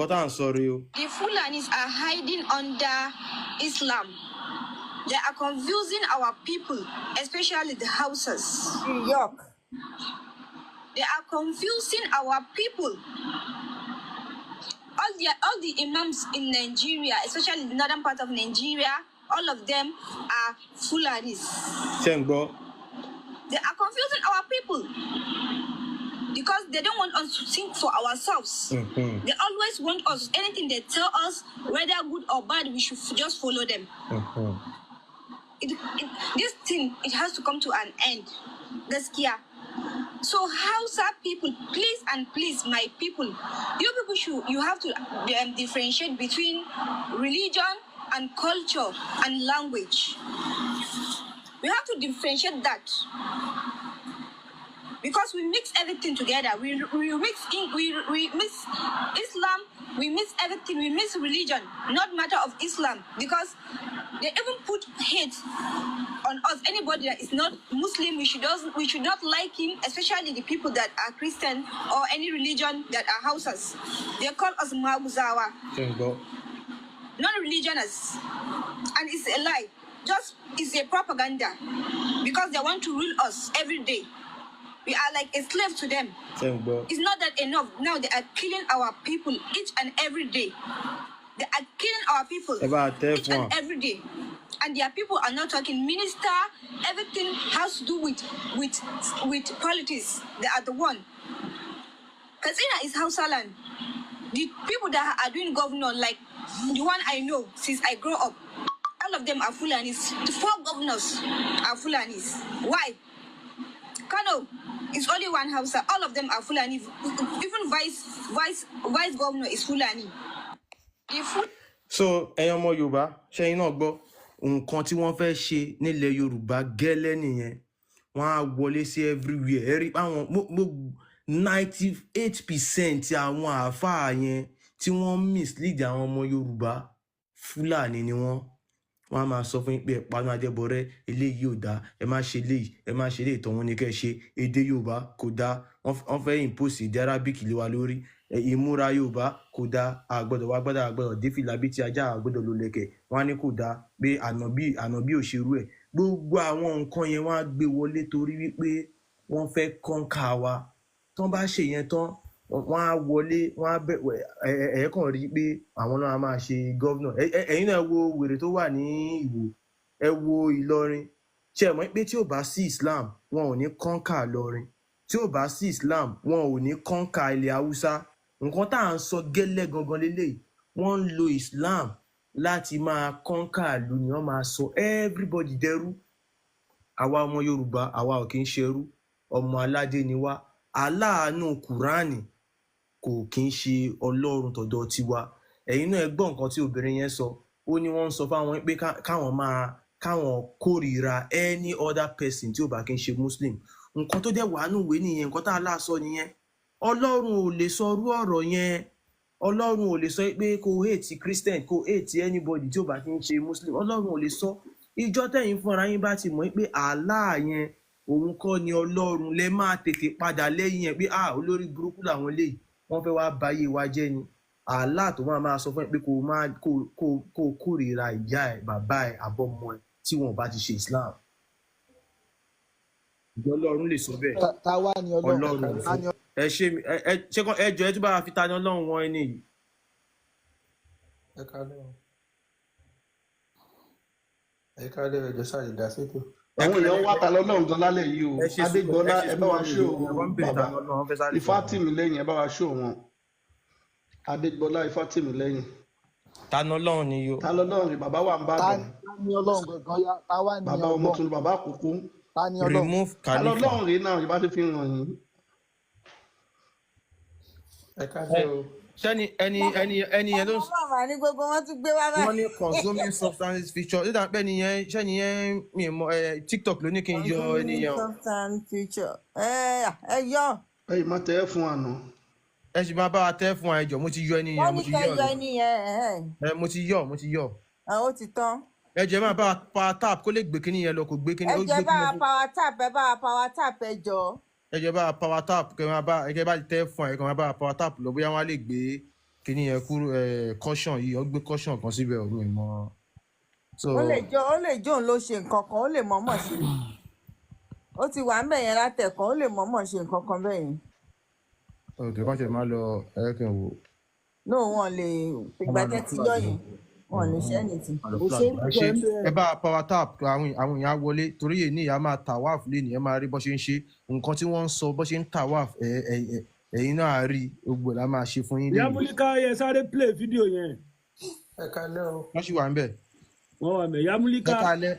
Nǹkan tá à ń sọ rèé o. The Fulanis are hiding under Islam. They are confusing our people, especially the Hausas. New York. They are confusing our people. All the imams in Nigeria, especially the northern part of Nigeria, all of them are Fulanis. Ṣé ń gbọ́? They are confusing our people because they don't want us to think for ourselves. They always want us, anything they tell us, whether good or bad, we should just follow them. This thing, it has to come to an end. Gaskiya. So Hausa people, please and please, my people, you people should, you have to differentiate between religion and culture and language. We have to differentiate that because we mix everything together. We mix Islam, we mix everything, we mix religion, not matter of Islam, because they even put hate on us. Anybody that is not Muslim, we should not like him, especially the people that are Christian or any religion that are Hausas. They call us Maguzawa, Ṣé ń gbọ́? Non-religious, and it's a lie. Just it's a propaganda because they want to rule us every day. We are like a slave to them. Ṣé ń gbọ́? It's not that enough. Now they are killing our people each and every day. They are killing our people Ẹ bá a tẹ́ each fún wa. And every day. And their people are not talking. Minister, everything has to do with politics. They are the one. Katsina is Hausa land. The people that are doing governor, like the one I know since I grew up, all of them are Fulanis. The four governors are Fulanis. Why? Kano is only one Hausa. All of them are Fulani. Even vice governor is Fulani. The So ẹ̀yin ọmọ Yorùbá, ṣẹ́yìn náà gbọ́ nǹkan tí wọ́n fẹ́ ṣe nílẹ̀ Yorùbá gẹ́lẹ́ nìyẹn. Wọ́n á wọlé sí everywhere. Ẹ rí àwọn 98% àwọn àáfàá yẹn tí wọ́n mislead àwọn ọmọ Yorùbá, Fúlàní ni wọ́n. Wọ́n á máa sọ fún yín pé ẹ panu adébọrẹ, eléyìí ò dáa, ẹ má ṣe eléyìí, ẹ má ṣe eléyìí, tọ̀hún ni kẹ́ ẹ ṣe. Èdè Yorùbá kò dáa, wọ́n fẹ́ impose èdè Arabic lé wa lórí. Ìmúra Yorùbá kò dáa, àgbọ́dọ̀ wá gbọ́dọ̀, àgbọ́dọ̀ dé fìlà bíi ti ajá, àgbọ́dọ̀ lò lẹ̀kẹ̀. Wọ́n á ní kò dáa, pé ànàbí ò ṣerú ẹ̀. Gbogbo àwọn nǹkan yẹn, wọ́n á gbé wọlé torí wípé wọ́n fẹ́ conquer wa. Tán bá ṣe yẹn tán, wọ́n á wọlé, wọ́n á bẹ̀ ẹ ẹ ẹ kàn rí i pé àwọn náà á máa ṣe governor. Ẹ̀yin náà wo wèrè tó wà ní Ìwó, ẹ wo Ìlọrin. Ṣe ẹ mọ̀ pé tí ò bá sí Islam, wọn ò ní conquer Ìlọrin? Tí ò bá sí Islam, wọn ò ní conquer ilẹ̀ Haúsá. Nǹkan tá à ń sọ gẹ́lẹ́ gangan leléyìí. Wọ́n ń lo Islam láti máa conquer ìlú ni. Wọ́n máa sọ everybody dẹrú. Àwa ọmọ Yorùbá, àwa ò kì í ṣerú, ọmọ aládé ni wá. Aláàánú Kùránì kò kí ń ṣe Ọlọ́run tọ̀dọ̀ tiwa. Ẹ̀yin náà ẹ gbọ́ nǹkan tí obìnrin yẹn sọ. Ó ní wọ́n ń sọ fáwọn pé káwọn máa káwọn kórìíra any other person tí ò bá kí ń ṣe Muslim. Nǹkan tó dẹ̀ wà nù ìwé nìyẹn, nǹkan tá a lá sọ nìyẹn. Ọlọ́run ò lè sọ irú ọ̀rọ̀ yẹn. Ọlọ́run ò lè sọ pé kó hate Christian, kó hate anybody tí ò bá kí ń ṣe Muslim. Ọlọ́run ò lè sọ. Ìjọ tẹ̀yin fúnra yín bá ti mọ̀ pé Allah yẹn, òun kọ́ ni Ọlọ́run, lẹ máa tètè padà lẹ́yìn ẹ̀ pé ah, olórí burúkú làwọn eléyìí, wọ́n fẹ́ wá bayé wa jẹ́ ni. Allah tó máa máa sọ fún ẹ pé kó máa kó kórìíra ìyá ẹ, bàbá ẹ, àbọ̀mọ ẹ tí wọn ò bá ti ṣe Islam, ìjọ Ọlọ́run lè sọ bẹ́ẹ̀? Ta wá ní Ọlọ́run? Ọlọ́run ò Ta fún ni? Ẹ ṣe mi ẹ ṣé kán ẹ jọ, ẹ tún bá wa fi ta ni Ọlọ́run wọn ẹni yìí. Ẹ kálẹ́ o, ẹ kálẹ́, ẹ jọ̀ọ́, sáré dá sétò. Ẹ Àwọn kálẹ́. Èèyàn wá ta lọ́lọ́run gan lálẹ́ yìí o. Ẹ ṣe sùúrù, ẹ Adégbọlá, ṣe ẹ bá wa sùúrù. ṣó Ìwọ ń bèrè ta bàbá ni Ọlọ́run, wọ́n fẹ́ sáré Ifá sọ̀rọ̀. Tì mí lẹ́yìn, ẹ bá wa ṣó wọn. Adégbọlá, Ifá tì mí lẹ́yìn. Ta ni Ọlọ́run ni yo. Ta lọ́lọ́run rè? Bàbá wa ń Ta bàdàn. Ta ni Ọlọ́run gangan yá? Ta wá ní Bàbá ọmọ Ọlọ́run? tuntun, bàbá àkókò. Ta ni Ọlọ́run? Remove Ta Khalifa. lọ́lọ́run rè náà, ìbá ti fi hàn yín. Ẹ kálẹ́ o. Ṣẹ́ni ẹni yẹn ló ń Ọlọ́run mà ní gbogbo wọn tún gbé wá Wọ́n báyìí. ní consuming substances feature dídà pé ẹni yẹn, ṣẹ́ni yẹn, mi ò mọ ẹ. TikTok ló ní kí n yọ ẹni Consuming yẹn o. substance feature, ẹ yọ. Ẹyìn má tẹ ẹ fún àná. Ẹ sì máa bá wa tẹ́ fún ẹjọ́. Mo ti yọ ẹni Wọ́n yẹn, mo ní ti kẹ́ yọ yọ ẹni yẹn ẹ. Ẹ mo ti yọ, mo ti yọ. Ẹ ó ti tán. Ẹ jẹ́ máa bá wa power tap kó lè gbé kíní yẹn lọ. Kò gbé kíní Ẹ ó jẹ́ gbé bá kíní wa fún. Power tap, ẹ bá wa power tap, ẹ jọ. Ẹ jẹ́ bá wa power tap, kẹ́ máa bá ẹ kẹ́ bá ti tẹ́ fún ẹ, kẹ́ máa bá wa power tap lọ, bóyá wọ́n á lè gbé kíní. Kíní yẹn kúrò, caution yìí, ó gbé caution kan síbẹ̀, ò mi mọ̀. So Ó lè jọ òun ló ṣe nǹkan kan, ó lè mọ̀ọ́mọ̀ ṣe. Ó ti wà ń bẹ̀ yẹn látẹ̀kọ́, ó lè mọ̀ọ́mọ̀ ṣe nǹkan kan bẹ́ẹ̀ yẹn. Ok, kàn ṣe máa lọ ẹ̀ẹ́kẹ̀ wò. No, wọn lè Wọ́n ìgbà máa lọ tẹ́ ti flag yọ ni. yẹn, wọn lè ṣe anything. Máa lọ Kò flag. Ẹ sórúkọ ṣe ẹ ń bẹ. Ẹ bá power tap, àwọn èèyàn á wọlé torí èyí ní ìyá máa tawaf lé ní, ẹ máa rí bó ṣe ń ṣe nǹkan tí wọ́n ń sọ, bó ṣe ń tawaf. Ẹ ẹ ẹ ẹ̀yin náà á rí gbogbo ẹ̀ la máa ṣe fún yín Ìyá lénìí. Múlíká yẹ sáré play fídíò yẹn. Ẹ kálẹ́ o. Wọ́n sì wà ń bẹ̀. Wọ́n wà mẹ́, ìyá Ẹ Múlíká. káalẹ́.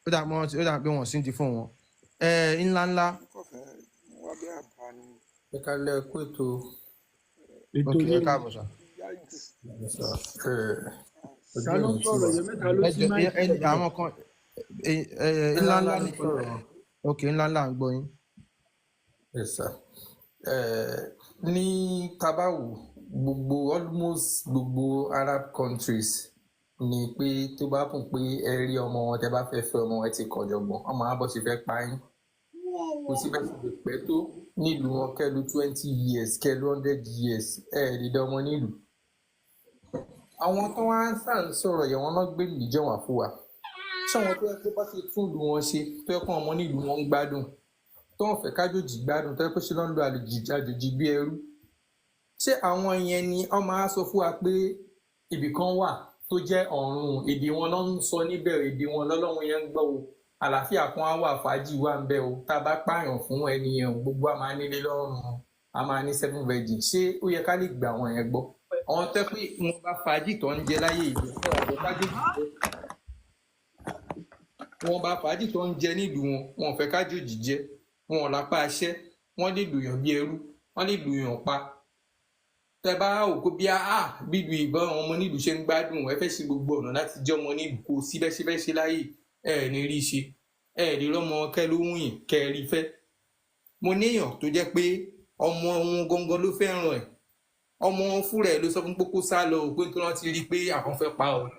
Ó dà mọ́, ó dà pé wọ́n sì ń di fún wọn. Ẹ ńlá ńlá. Kò fẹ́ wá bí àbá ni. Ẹ kálẹ́, ẹ kú ètò. Ètò Ok, ni ẹ o. káàbọ̀ sà. Yá jù. Ẹ ojú Ta ló ò ń ní tì sọ̀rọ̀ wá. yẹn? Mẹ́ta ló Ẹ sí jọ máìkì ẹ lọ́dọ̀. àwọn kan ẹ Ńlá ńlá ńlá ńlá ló nìkan. sọ̀rọ̀. Ok, ńlá ńlá, ń gbọ́ yín. Ẹ sà. Ẹ ní tabawo, gbogbo, almost gbogbo Arab countries ni pé tó bá kùn pé ẹ rí ọmọ wọn, tẹ bá fẹ́ fẹ́ ọmọ wọn, ẹ ti kọ̀jọ̀gbọ̀n, ọmọ àbọ̀ sì fẹ́ pa yín. Kò sí bẹ́ẹ̀ sì lè pẹ́ tó nílùú wọn, kẹ́lu 20 years, kẹ́lu 100 years, ẹ lè dánmọ́ nílùú. Àwọn tó wá ń sà ń sọ̀rọ̀ yẹn, wọn náà gbé religion wá fún wa. Ṣé àwọn tó yẹ kó bá ṣe tún ìlú wọn ṣe, tó yẹ kó ọmọ nílùú wọn ń gbádùn, tó ń fẹ́ kájòjì gbádùn, tó yẹ kó ṣe ló ń lo àjòjì bí ẹrú, ṣé àwọn yẹn ni wọ́n máa sọ fún wa pé ibì kan wà tó jẹ́ ọ̀run, èdè wọn ló ń sọ níbẹ̀, èdè wọn lọ́lọ́run yẹn ń gbọ́ o, àlàáfíà kan á wà, fàájì wà ń bẹ o, tá a bá pààyàn fún ẹni yẹn o, gbogbo a máa nílé lọ́rùn, a máa ní seven virgin? Ṣé ó yẹ ká lè gbà àwọn yẹn gbọ́? Àwọn tẹ́ pé wọn bá fàájì tó ń jẹ láyé ìlú, wọn ò fẹ́ kájòjì jẹ. Wọn bá fàájì tó ń jẹ nílùú wọn, wọn ò fẹ́ kájòjì jẹ. Wọn ò lápá aṣẹ, wọn lè lùyàn bí ẹrú, wọn lè lùyàn pa. Tẹ bá wò kó bí a bíbu ìbọn àwọn ọmọ nílùú ṣe ń gbádùn, ẹ fẹ́ ṣe gbogbo ọ̀nà láti jẹ́ ọmọ nílùú, kó sí bẹ́ẹ̀ ṣe fẹ́ ṣe láyè, ẹ ẹ̀ ní rí ṣe, ẹ ẹ̀ lè rọ́mọ kẹ́ ló wùn yín kẹ́ ẹ rí fẹ́. Mo níyàn tó jẹ́ pé ọmọ wọn gangan ló fẹ́ràn ẹ̀, ọmọ wọn fúnra ẹ̀ ló sọ fún pé kó sá lọ, pé nítorí wọn ti rí i pé àwọn fẹ́ pa ọ́.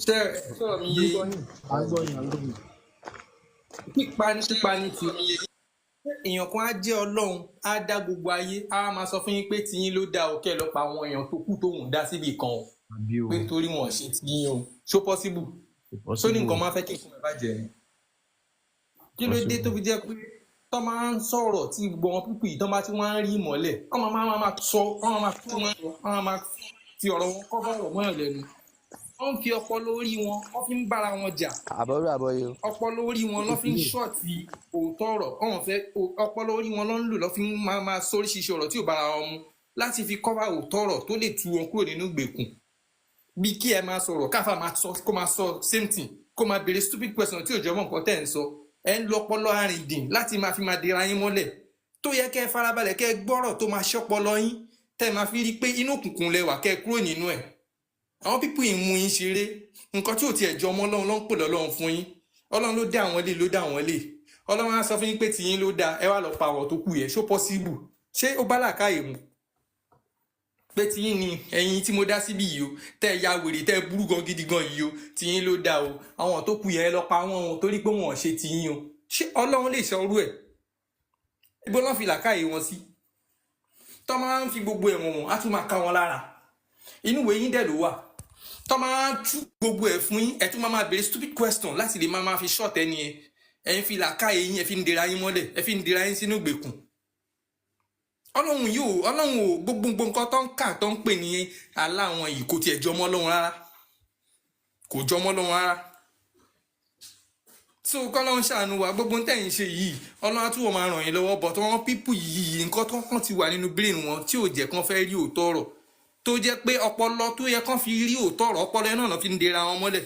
Ṣé sọ̀rọ̀ mi yé yín? À ń gbọ́ yín, à ń gbọ́ yín. Pípa ní pípa ní ti èèyàn kan á jẹ́ Ọlọ́run, á dá gbogbo ayé, á máa sọ fún yín pé tiyín ló dá o, kẹ́ ẹ lọ pa àwọn èèyàn tó kù tóun dá síbì kan o, Àbí o? Pé nítorí wọn ò ṣe tiyín o. Ṣó possible? Kò Ṣó ní possible. nǹkan máa fẹ́ kí nǹkan bàjẹ́ ni? Kí ló dé Possible. tó fi jẹ́ pé tó máa ń sọ̀rọ̀ tí gbogbo wọn pípì yìí tó bá tí wọ́n á rí ìmọ̀lẹ̀, wọ́n máa sọ, wọ́n máa tún wọn sọ, wọ́n máa fi ọ̀rọ̀ wọn kọ́ bọ̀rọ̀ mọ́ ẹ̀ lẹ́nu. Wọ́n ń fi ọpọlọ orí wọn, wọ́n fi ń bára wọn jà. Àbọ̀rú àbọ̀yé o. Ọpọlọ orí wọn lọ́ fi ń ṣọ́ọ̀tì òótọ́ ọ̀rọ̀. Wọ́n fẹ́ ọpọlọ orí wọn lọ́ ń lò, lọ́ fi ń máa sọ oríṣiríṣi ọ̀rọ̀ tí ò bára wọn mu láti fi kọ́fà òótọ́ ọ̀rọ̀ tó lè tú wọn kúrò nínú ìgbèkùn. Bí kí ẹ máa sọ̀rọ̀, káfà máa sọ, kó máa sọ same thing, kó máa béèrè stupid question tí ò jọ mọ́ nǹkan tẹ́ ẹ̀ ń sọ. Ẹ ń lo ọpọlọ arìndìn láti máa fi máa dira yín mọ́lẹ̀, tó yẹ kẹ́ ẹ farabalẹ̀, kẹ́ ẹ gbọ́rọ̀ tó máa ṣọ́pọlọ yín, tẹ́ ẹ máa fi rí i pé inú òkùnkùn lẹ wà, kẹ́ ẹ kúrò nínú ẹ̀. Àwọn pípù yìí ń mú yín ṣeré. Nǹkan tí ò tiẹ̀ jọ ọmọ Ọlọ́run ló ń pè lọ́lọ́run fún yín. Ọlọ́run ló dá àwọn ilé, ló dá àwọn ilé. Ọlọ́run á sọ fún yín pé tiyín ló dá, ẹ wá lọ pa àwọn tó kù yẹn. Ṣó possible? Ṣé ó bá làákàyè mu pé tiyín ni ẹ̀yin tí mo dá síbí yìí o, tẹ́ ẹ ya wèrè, tẹ́ ẹ burú gan gidi gan yìí o, tiyín ló dá o, àwọn tó kù yẹn, ẹ lọ pa wọn o, torí pé wọn ò ṣe tiyín o? Ṣé Ọlọ́run lè ṣe ọrú ẹ̀? Ibo lọ́n fi làákàyè wọn sí tọ́ máa ń fi gbogbo ẹ̀wọ̀n wọn á tún máa ká wọn lára? Inú ìwé yín dẹ̀ ló wà tọ́ máa ń tú gbogbo ẹ̀ fún yín. Ẹ̀ tún máa béèrè stupid question láti lè máa fi short ẹni yẹn. Ẹ̀ ń fi làákàyè yín, ẹ̀ fi ń dera yín mọ́lẹ̀, ẹ̀ fi ń dera yín sínú ìgbèkùn. Ọlọ́run yóò, Ọlọ́run ò, gbogbo nǹkan tó ń kà, tó ń pè ní aláwọn yìí, kò tiẹ̀ jọmọ́ Ọlọ́run rárá, kò jọmọ́ Ọlọ́run rárá. So kọ́lọ́run ṣàánú wa. Gbogbo ń tẹ̀yìn ṣe yìí, Ọlọ́run á túbọ̀ máa ràn yín lọ́wọ́, but wọn pípù yìí, nǹkan tó kàn ti wà nínú brain wọn tí ò jẹ́ kán fẹ́ rí òótọ́ ọ̀rọ̀, tó jẹ́ pé ọpọlọ tó yẹ kán fi rí òótọ́ ọ̀rọ̀, ọpọlọ yẹn náà lọ́ fi ń dera wọn mọ́lẹ̀.